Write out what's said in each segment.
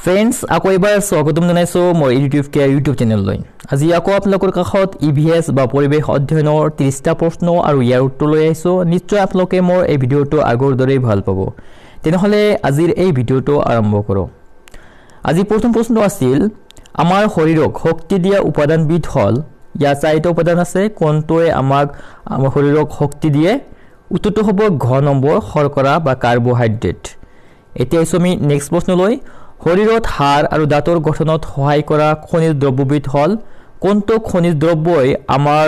Friends, আকৌ এবাৰ স্বাগতম জনাইছোঁ মই ইউটিউব কেয়াৰ ইউটিউব চেনেললৈ। আজি আকৌ আপোনালোকৰ কাষত ইভিএছ বা পৰিৱেশ অধ্যয়নৰ 30টা প্ৰশ্ন আৰু ইয়াৰ উত্তৰ লৈ আহিছোঁ। নিশ্চয় আপোনালোকে মোৰ এই ভিডিঅ'টো আগৰ দৰেই ভাল পাব। তেনেহ'লে আজিৰ এই ভিডিঅ'টো আৰম্ভ কৰোঁ। আজি প্ৰথম প্ৰশ্ন আছিল, আমাৰ শৰীৰক শক্তি দিয়া উপাদানবিধ হ'ল। ইয়াৰ চাৰিটা উপাদান আছে, কোনটোৱে আমাক আমাৰ শৰীৰক শক্তি দিয়ে? উত্তৰটো হ'ব ঘ নম্বৰ, শৰ্কৰা বা কাৰ্বহাইড্ৰেট। এতিয়া আহিছোঁ আমি নেক্সট প্ৰশ্নলৈ। শৰীৰত হাড় আৰু দাঁতৰ গঠনত সহায় কৰা খনিজ দ্ৰব্যবিধ হ'ল। কোনটো খনিজ দ্ৰব্যই আমাৰ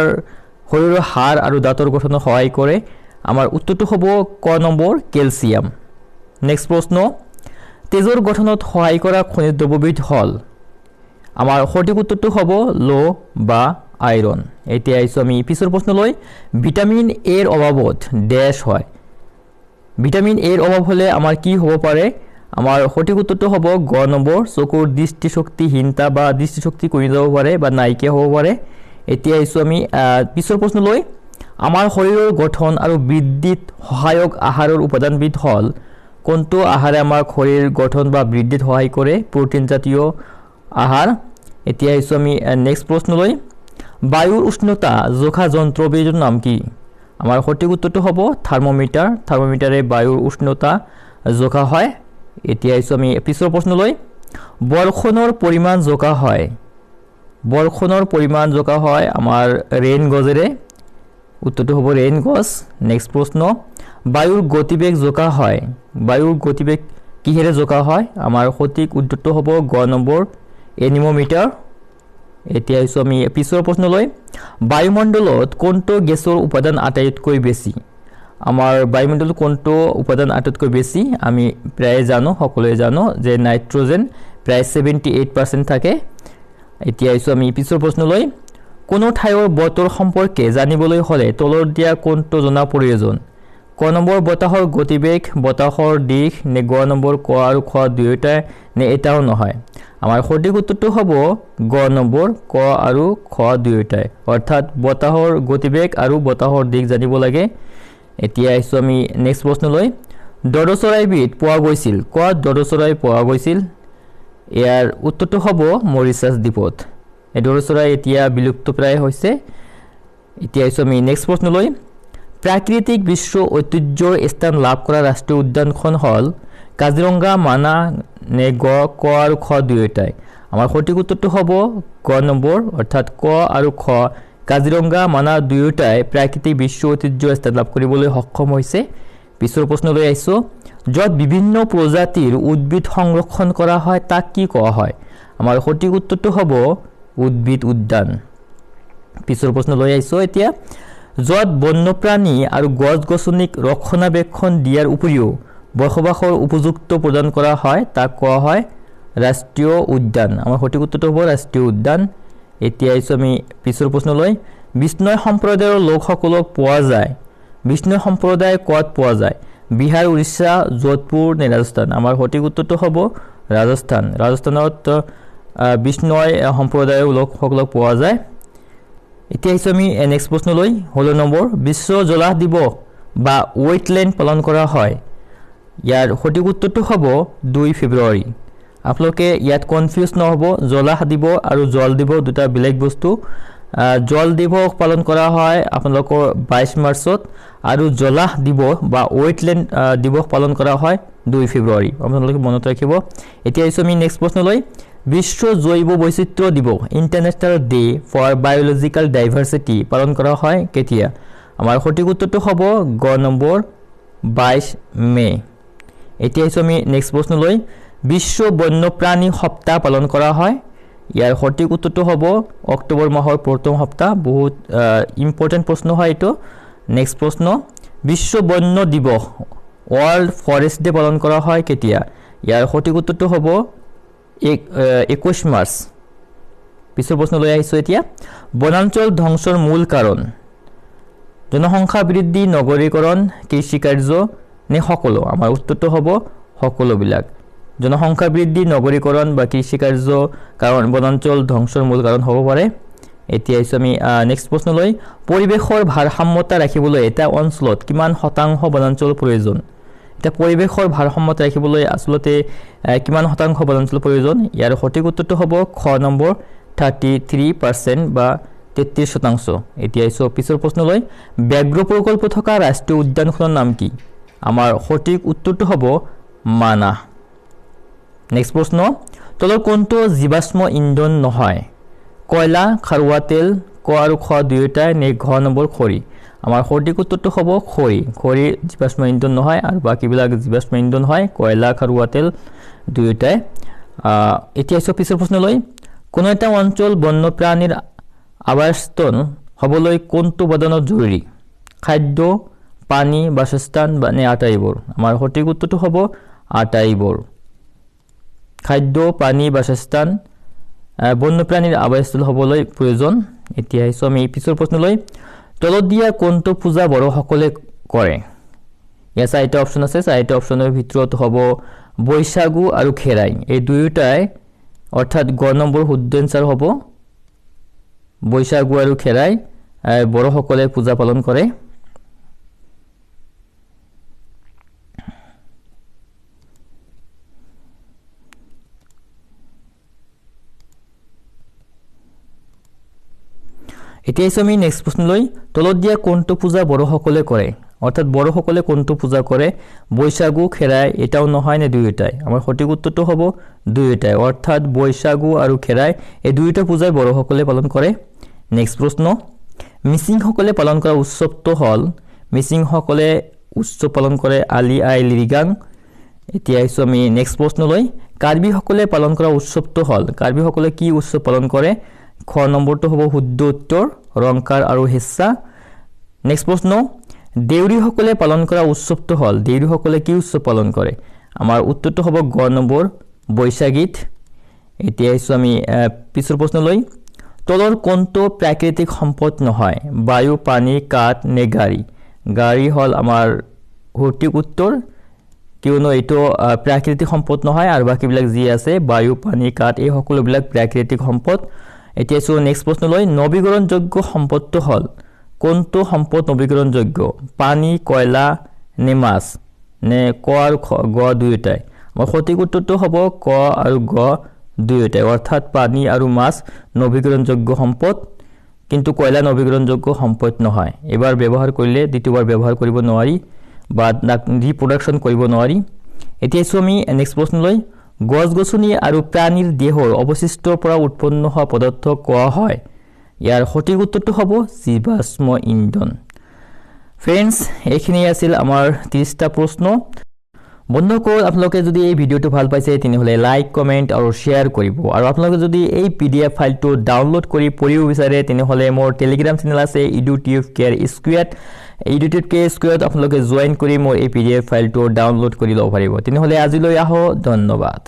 শৰীৰৰ হাড় আৰু দাঁতৰ গঠনত সহায় কৰে? আমাৰ উত্তৰটো হ'ব ক নম্বৰ, কেলছিয়াম। নেক্সট প্ৰশ্ন, তেজৰ গঠনত সহায় কৰা খনিজ দ্ৰব্যবিধ হ'ল। আমাৰ সঠিক উত্তৰটো হ'ব লো বা আইৰণ। এতিয়া আহিছোঁ আমি পিছৰ প্ৰশ্নলৈ। ভিটামিন এৰ অভাৱত ডেছ হয়। ভিটামিন এৰ অভাৱ হ'লে আমাৰ কি হ'ব পাৰে? আমাৰ সঠিক উত্তৰটো হ'ব গ নম্বৰ, চকুৰ দৃষ্টিশক্তিহীনতা বা দৃষ্টিশক্তি কমি যাব পাৰে বা নাইকিয়া হ'ব পাৰে। এতিয়া আহিছোঁ আমি পিছৰ প্ৰশ্নলৈ। আমাৰ শৰীৰৰ গঠন আৰু বৃদ্ধিত সহায়ক আহাৰৰ উপাদানবিধ হ'ল। কোনটো আহাৰে আমাক শৰীৰ গঠন বা বৃদ্ধিত সহায় কৰে? প্ৰ'টিন জাতীয় আহাৰ। এতিয়া আহিছোঁ আমি নেক্সট প্ৰশ্নলৈ। বায়ুৰ উষ্ণতা জোখা যন্ত্ৰবিধৰ নাম কি? আমাৰ সঠিক উত্তৰটো হ'ব থাৰ্মোমিটাৰ। থাৰ্মোমিটাৰে বায়ুৰ উষ্ণতা জোখা হয়। এতিয়া আহিছোঁ আমি পিছৰ প্ৰশ্নলৈ। বৰষুণৰ পৰিমাণ জোখা হয়। বৰষুণৰ পৰিমাণ জোখা হয় আমাৰ ৰেইন গজেৰে। উত্তৰটো হ'ব ৰেইন গজ। নেক্সট প্ৰশ্ন, বায়ুৰ গতিবেগ জোখা হয়। বায়ুৰ গতিবেগ কিহেৰে জোখা হয়? আমাৰ সঠিক উত্তৰটো হ'ব গ নম্বৰ, এনিমোমিটাৰ। এতিয়া আহিছোঁ আমি পিছৰ প্ৰশ্নলৈ। বায়ুমণ্ডলত কোনটো গেছৰ উপাদান আটাইতকৈ বেছি? আমাৰ বায়ুমণ্ডলত কোনটো উপাদান আটাইতকৈ বেছি? আমি প্ৰায়ে জানো, সকলোৱে জানো যে নাইট্ৰজেন প্ৰায় 78% থাকে। এতিয়া আহিছোঁ আমি পিছৰ প্ৰশ্নলৈ। কোনো ঠাইৰ বতৰ সম্পৰ্কে জানিবলৈ হ'লে তলত দিয়া কোনটো জনা প্ৰয়োজন? ক নম্বৰ, বতাহৰ গতিবেগ, বতাহৰ দিশ, নে গ নম্বৰ, ক আৰু খ দুয়োটাই, নে এটাও নহয়? আমাৰ সঠিক উত্তৰটো হ'ব গ নম্বৰ, ক আৰু খ দুয়োটাই, অৰ্থাৎ বতাহৰ গতিবেগ আৰু বতাহৰ দিশ জানিব লাগে। এতিয়া আহিছোঁ আমি নেক্সট প্ৰশ্নলৈ। দদ চৰাইবিধ পোৱা গৈছিল ক'ত? দদ চৰাই পোৱা গৈছিল, ইয়াৰ উত্তৰটো হ'ব মৰিচাছ দ্বীপত। এই দদ চৰাই এতিয়া বিলুপ্তপ্ৰায় হৈছে। এতিয়া আহিছোঁ আমি নেক্সট প্ৰশ্নলৈ। প্ৰাকৃতিক বিশ্ব ঐতিহ্যৰ স্থান লাভ কৰা ৰাষ্ট্ৰীয় উদ্যানখন হ'ল কাজিৰঙা, মানাহ, নে গ, ক আৰু খ দুয়োটাই? আমাৰ সঠিক উত্তৰটো হ'ব ক নম্বৰ, অৰ্থাৎ ক আৰু খ, কাজিৰঙা, মানাহ দুয়োটাই প্ৰাকৃতিক বিশ্ব ঐতিহ্যৰ স্থান লাভ কৰিবলৈ সক্ষম হৈছে। পিছৰ প্ৰশ্নলৈ আহিছোঁ। য'ত বিভিন্ন প্ৰজাতিৰ উদ্ভিদ সংৰক্ষণ কৰা হয় তাক কি কোৱা হয়? আমাৰ সঠিক উত্তৰটো হ'ব উদ্ভিদ উদ্যান। পিছৰ প্ৰশ্নলৈ আহিছোঁ এতিয়া। য'ত বন্যপ্ৰাণী আৰু গছ গছনিক ৰক্ষণাবেক্ষণ দিয়াৰ উপৰিও বসবাসৰ উপযুক্ত প্ৰদান কৰা হয় তাক কোৱা হয় ৰাষ্ট্ৰীয় উদ্যান। আমাৰ সঠিক উত্তৰটো হ'ব ৰাষ্ট্ৰীয় উদ্যান। এতিয়া আহিছোঁ আমি পিছৰ প্ৰশ্নলৈ। বিষ্ণয় সম্প্ৰদায়ৰ লোকসকলক পোৱা যায়। বিষ্ণয় সম্প্ৰদায় ক'ত পোৱা যায়? বিহাৰ, উৰিষ্যা, যোধপুৰ নে ৰাজস্থান? আমাৰ সঠিক উত্তৰটো হ'ব ৰাজস্থান। ৰাজস্থানত বিষ্ণয় সম্প্ৰদায়ৰ লোকসকলক পোৱা যায়। এতিয়া আহিছোঁ আমি নেক্সট প্ৰশ্নলৈ, 16 নম্বৰ। বিশ্ব জলাহ দিৱস বা ৱেটলেণ্ড পালন কৰা হয়। ইয়াৰ সঠিক উত্তৰটো হ'ব 2 ফেব্ৰুৱাৰী। আপোনালোকে ইয়াত কনফিউজ নহ'ব, জলাহ দিৱস আৰু জল দিৱস দুটা বেলেগ বস্তু। জল দিৱস পালন কৰা হয় আপোনালোকৰ 22 মাৰ্চত আৰু জলাহ দিৱস বা ৱেটলেণ্ড দিৱস পালন কৰা হয় 2 ফেব্ৰুৱাৰী। আপোনালোকে মনত ৰাখিব। এতিয়া আহিছোঁ আমি নেক্সট প্ৰশ্নলৈ। বিশ্ব জৈৱ বৈচিত্ৰ্য দিৱস, international day for biological diversity পালন কৰা হয় কেতিয়া? আমাৰ সঠিক উত্তৰটো হ'ব গ নম্বৰ, 22 মে'। এতিয়া আহিছোঁ আমি নেক্সট প্ৰশ্নলৈ। বিশ্ব বন্যপ্ৰাণী সপ্তাহ পালন কৰা হয়। ইয়াৰ সঠিক উত্তৰটো হ'ব অক্টোবৰ মাহৰ প্ৰথম সপ্তাহ। বহুত ইম্পৰ্টেণ্ট প্ৰশ্ন হয় এইটো। নেক্সট প্ৰশ্ন, বিশ্ব বন্য দিৱস, ৱৰ্ল্ড ফৰেষ্ট ডে পালন কৰা হয় কেতিয়া? ইয়াৰ সঠিক উত্তৰটো হ'ব 21 মাৰ্চ। পিছৰ প্ৰশ্নলৈ আহিছোঁ এতিয়া। বনাঞ্চল ধ্বংসৰ মূল কাৰণ জনসংখ্যা বৃদ্ধি, নগৰীকৰণ, কৃষিকাৰ্য নে সকলো? আমাৰ উত্তৰটো হ'ব সকলোবিলাক। জনসংখ্যা বৃদ্ধি, নগৰীকৰণ বা কৃষিকাৰ্য কাৰণ বনাঞ্চল ধ্বংসৰ মূল কাৰণ হ'ব পাৰে। এতিয়া আহিছোঁ আমি নেক্সট প্ৰশ্নলৈ। পৰিৱেশৰ ভাৰসাম্যতা ৰাখিবলৈ এটা অঞ্চলত কিমান শতাংশ বনাঞ্চল প্ৰয়োজন? এতিয়া পৰিৱেশৰ ভাৰসাম্যতা ৰাখিবলৈ আচলতে কিমান শতাংশ বনাঞ্চল প্ৰয়োজন? ইয়াৰ সঠিক উত্তৰটো হ'ব খ নম্বৰ 33% বা 33%। এতিয়া আহিছোঁ পিছৰ প্ৰশ্নলৈ। ব্যাঘ্ৰ প্ৰকল্প থকা ৰাষ্ট্ৰীয় উদ্যানখনৰ নাম কি? আমাৰ সঠিক উত্তৰটো হ'ব মানাহ। নেক্সট প্ৰশ্ন, তলৰ কোনটো জীৱাশ্ম ইন্ধন নহয়? কয়লা, খাৰুৱা তেল, ক আৰু খ দুয়োটাই নে ঘ নম্বৰ খৰি? আমাৰ সঠিক উত্তৰটো হ'ব খৰি। খৰি জীৱাশ্ম ইন্ধন নহয় আৰু বাকীবিলাক জীৱাশ্ম ইন্ধন হয়, কয়লা, খাৰুৱা তেল দুয়োটাই। এতিয়া আহিছোঁ পিছৰ প্ৰশ্নলৈ। কোনো এটা অঞ্চল বন্যপ্ৰাণীৰ আৱাসস্থল হ'বলৈ কোনটো উপাদানৰ জৰুৰী? খাদ্য, পানী, বাসস্থান বা নে আটাইবোৰ? আমাৰ সঠিক উত্তৰটো হ'ব আটাইবোৰ। খাদ্য, পানী, বাসস্থান বন্যপ্ৰাণীৰ আৱাসস্থল হ'বলৈ প্ৰয়োজন। এতিয়া আহিছোঁ আমি পিছৰ প্ৰশ্নলৈ। তলত দিয়া কোনটো পূজা বড়োসকলে কৰে? ইয়াৰ চাৰিটা অপশ্যন আছে, চাৰিটা অপশ্যনৰ ভিতৰত হ'ব বৈশাগু আৰু খেৰাই, এই দুয়োটাই, অৰ্থাৎ গ নম্বৰ শুদ্ধ এনচাৰ হ'ব বৈশাগু আৰু খেৰাই বড়োসকলে পূজা পালন কৰে। এতিয়া আহিছোঁ আমি নেক্সট প্ৰশ্নলৈ। তলত দিয়া কোনটো পূজা বড়োসকলে কৰে? অৰ্থাৎ বড়োসকলে কোনটো পূজা কৰে? বৈশাগু, খেৰাই, এটাও নহয় নে দুয়োটাই? আমাৰ সঠিক উত্তৰটো হ'ব দুয়োটাই, অৰ্থাৎ বৈশাগু আৰু খেৰাই এই দুয়োটা পূজাই বড়োসকলে পালন কৰে। নেক্সট প্ৰশ্ন, মিচিংসকলে পালন কৰা উৎসৱটো হ'ল? মিচিংসকলে উৎসৱ পালন কৰে আলি আই লৃগাং। এতিয়া আহিছোঁ আমি নেক্সট প্ৰশ্নলৈ। কাৰ্বিসকলে পালন কৰা উৎসৱটো হ'ল? কাৰ্বিসকলে কি উৎসৱ পালন কৰে? খ নম্বৰটো হ'ব শুদ্ধ উত্তৰ, ৰংকাৰ আৰু হেঁচা। নেক্সট প্ৰশ্ন, দেউৰীসকলে পালন কৰা উৎসৱটো হ'ল? দেউৰীসকলে কি উৎসৱ পালন কৰে? আমাৰ উত্তৰটো হ'ব গ নম্বৰ বৈশাগীত। এতিয়া আহিছোঁ আমি পিছৰ প্ৰশ্নলৈ। তলৰ কোনটো প্ৰাকৃতিক সম্পদ নহয়? বায়ু, পানী, কাঠ নে গাড়ী? গাড়ী হ'ল আমাৰ সঠিক উত্তৰ, কিয়নো এইটো প্ৰাকৃতিক সম্পদ নহয় আৰু বাকীবিলাক যি আছে বায়ু, পানী, কাঠ এই সকলোবিলাক প্ৰাকৃতিক সম্পদ। এতিয়া আহিছোঁ নেক্সট প্ৰশ্নলৈ। নৱীকৰণযোগ্য সম্পদটো হ'ল? কোনটো সম্পদ নৱীকৰণযোগ্য? পানী, কয়লা নে মাছ নে ক আৰু খ গ দুয়োটাই? আমাৰ সঠিক উত্তৰটো হ'ব ক আৰু গ দুয়োটাই, অৰ্থাৎ পানী আৰু মাছ নৱীকৰণযোগ্য সম্পদ, কিন্তু কয়লা নৱীকৰণযোগ্য সম্পদ নহয়। এবাৰ ব্যৱহাৰ কৰিলে দ্বিতীয়বাৰ ব্যৱহাৰ কৰিব নোৱাৰি বা ৰিপ্ৰডাকশ্যন কৰিব নোৱাৰি। এতিয়া আহিছোঁ আমি নেক্সট প্ৰশ্নলৈ। গছ গছনি আৰু প্ৰাণীৰ দেহৰ অৱশিষ্টৰ পৰা উৎপন্ন হোৱা পদাৰ্থ কোৱা হয়? ইয়াৰ সঠিক উত্তৰটো হ'ব জীৱাশ্ম ইন্ধন। ফ্ৰেণ্ডছ, এইখিনি আছিল আমাৰ 30টা প্ৰশ্ন। বন্ধুসকল, আপোনালোকে যদি এই ভিডিঅ'টো ভাল পাইছে তেনেহ'লে লাইক, কমেণ্ট আৰু শ্বেয়াৰ কৰিব। আৰু আপোনালোকে যদি এই PDF ফাইলটো ডাউনলোড কৰি পঢ়িব বিচাৰে তেনেহ'লে মোৰ টেলিগ্ৰাম চেনেল আছে ইডুটিউব কেয়াৰ স্কুৱেত। ইডুটিউব কেয়াৰ স্কুৱেত আপোনালোকে জইন কৰি মোৰ এই PDF ফাইলটো ডাউনলোড কৰি ল'ব পাৰিব। তেনেহ'লে আজিলৈ আহোঁ, ধন্যবাদ।